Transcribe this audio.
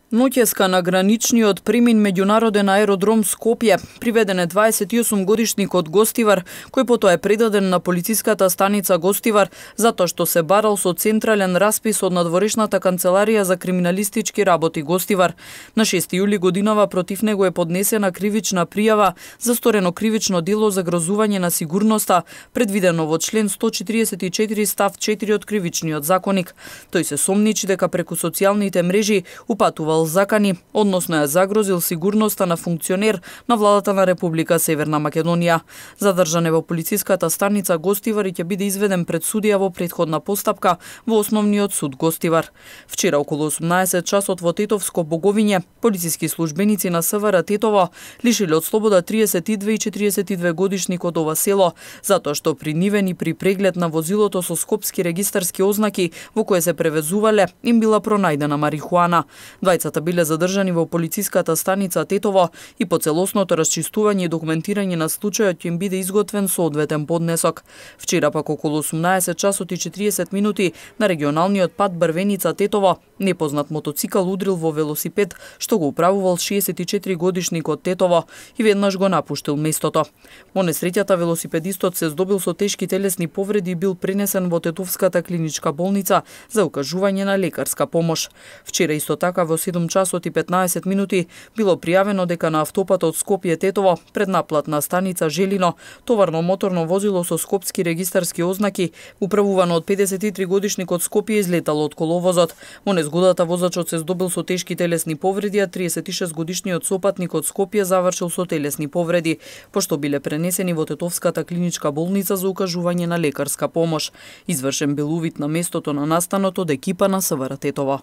Ноќеска на граничниот премин меѓународен аеродром Скопје приведен е 28-годишник од Гостивар, кој потоа е предаден на полициската станица Гостивар затоа што се барал со централен распис од надворешната канцеларија за криминалистички работи Гостивар. На 6 јули годинава против него е поднесена кривична пријава за сторено кривично дело за грозување на сигурноста, предвидено во член 144 став 4 од кривичниот законник. Тој се сомничи дека преку социјалните мрежи упатувал закани, односно ја загрозил сигурноста на функционер на владата на Република Северна Македонија. Задржан е во полициската станица Гостивар и ќе биде изведен пред судија во претходна постапка во Основниот суд Гостивар. Вчера околу 18 часот во Тетовско Боговиње, полициски службеници на СВР Тетово лишиле од слобода 32 и 42 годишник од ова село, затоа што принивени при преглед на возилото со скопски регистарски ознаки во кое се превезувале им била пронајдена марихуана. Двајцата биле задржани во полициската станица Тетово и по целосното расчистување и документирање на случајот ќе им биде изготвен соодветен поднесок. Вчера пак околу 18 часот и 40 минути на регионалниот пат Брвеница Тетово непознат мотоцикл удрил во велосипед што го управувал 64 годишник од Тетово и веднаш го напуштил местото. Во несреќата велосипедистот се здобил со тешки телесни повреди и бил пренесен во Тетовската клиничка болница за укажување на лекарска помош. Вчера исто така во 7 часот и 15 минути било пријавено дека на автопатот Скопје-Тетово пред наплатна станица Желино товарно моторно возило со скопски регистарски ознаки управувано од 53 годишник од Скопје излетало од коловозот. Во незгодата возачот се здобил со тешки телесни повреди, а 36 годишниот сопатник од Скопје завршил со телесни повреди, пошто биле пренесени во Тетовската клиничка болница за укажување на лекарска помош. Извршен бил увид на местото на настанот од екипа на СВР Тетово.